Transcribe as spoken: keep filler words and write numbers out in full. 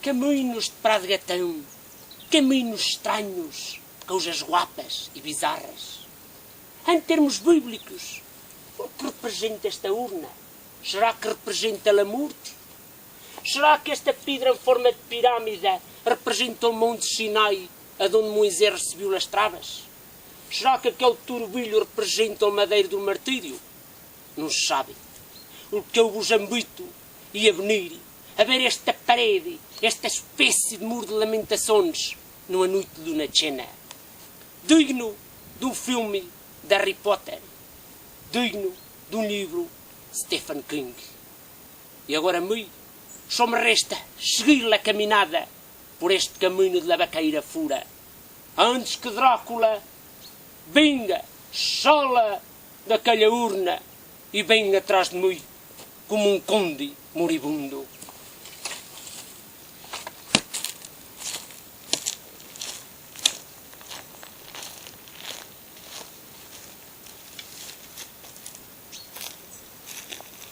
Caminos de Prado Gatão, caminos estranhos, cousas guapas e bizarras. Em termos bíblicos, o que representa esta urna? Será que representa a morte? Será que esta pedra em forma de pirâmide representa o Monte Sinai, aonde Moisés recebeu as travas? Será que aquele turbilho representa o madeiro do martírio? Não se sabe. O que eu vos invito é a venir a ver esta parede, esta espécie de muro de lamentações, numa noite de luna cheia. Digno de um filme de Harry Potter. Digno de um livro de Stephen King. E agora a mi só me resta seguir a caminhada por este caminho de la Vaqueira Fura, antes que Drácula venga, sala daquela urna e venha atrás de mim como um conde moribundo.